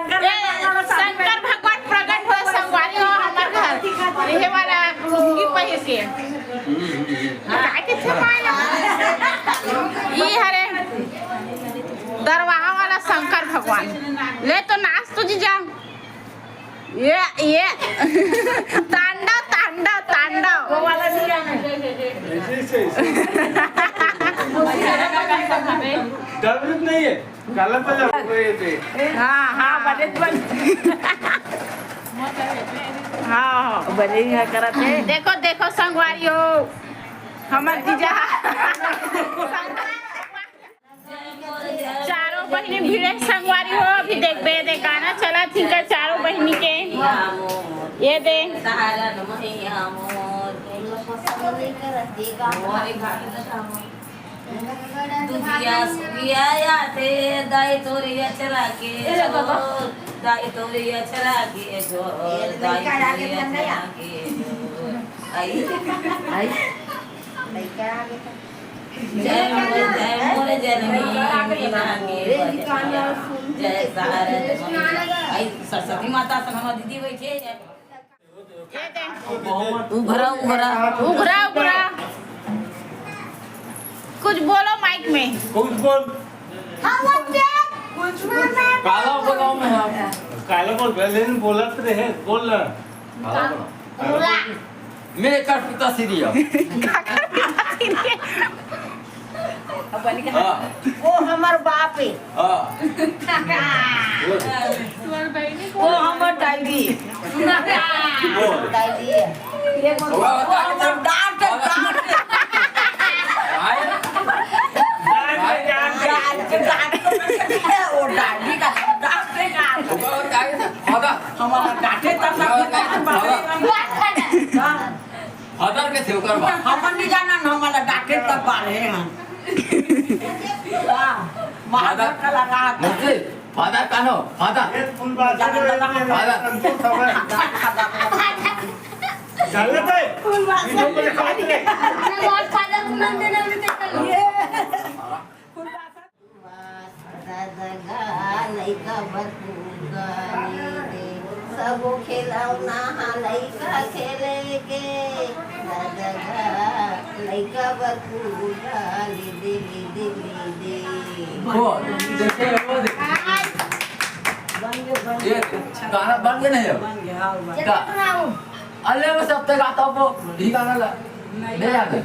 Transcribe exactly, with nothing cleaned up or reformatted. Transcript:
ए, शंकर भगवान प्रकट होय संगवारी हो हमर घर। इहे वाला लुंगी पहिर के। काय के छपाय ला? ई हरे दरवाहा वाला शंकर भगवान। ले तो नाच तो जीजा। ये, ये। तांडव, तांडव, तांडव। वो वाला नहीं है। ऐसे, ऐसे, ऐसे। डर नहीं है। काला पहले हो गए थे। हाँ, हाँ। बड़े बन। हाँ, हाँ। बड़े ही करत हे। देखो, देखो संगवारी हो, हमर जीजा। चारों बहिनी भिड़े संगवारी हो, अभी देखबे, दे गाना चला ठीक है चारों बहिनी के। ये दे। दुधिया सुधिया आथे, दाई तोरे अचरा के जोर, दाई तोरे अचरा के जोर, दाई तोरे अचरा के जोर। आई। आई। जय मोरे, जय मोरे जननी, मीना के बचनिया, जय शारद मैया। आई सरस्वती माता सन हमर दीदी बैठे हैं। उघरा, उघरा। उघरा, उघरा। कुछ बोलो माइक में। कुछ बोल। हम बच्चे, कुछ बोलना है। काला बोलाओ मैं आप। काला बोल, पहले नहीं बोलत रहे, बोल ना। काला बोलाओ। बोला। मैं एकर पिता श्री हूँ। हाँ। वो हमर बाप है। हाँ। बोल। वो हमर दादी। बोल। दादी है। ये बोल, वाह, वो हमर डांट, डांट। आए? डांट, डांट। वो दादी का डांट, डांट। वाह, आए? वाह। हमारा डांटे तब तक वाह, वाह। हाँ। फादर के थे ओकर बाद। हमन नहीं जाना ना, हमारा डांटे तब बारे हैं। वाह, मार फादर का लगा। मुझे फादर का नो, फादर। ये फुल बात है, फादर। संतोष हमारे। चल लेते हैं। फुल बात। वीडियो में दिखाते हैं। मैं बहुत फादर को नंदन अभी तक कर लो। ये। फुल बात। ददगा लइका बर फुलदानी दे, सबो खिलौना हा लइका खेले के। ददगा लइका बर फुलदानी दे, दे, दे, दे, दे। वो, देखिए, वो देखिए। ये गाना बन गया नहीं अब? बन गया, हाँ, बन गया। का? अल्ले में सब तक आता वो, ये गाना ला। नहीं याद है।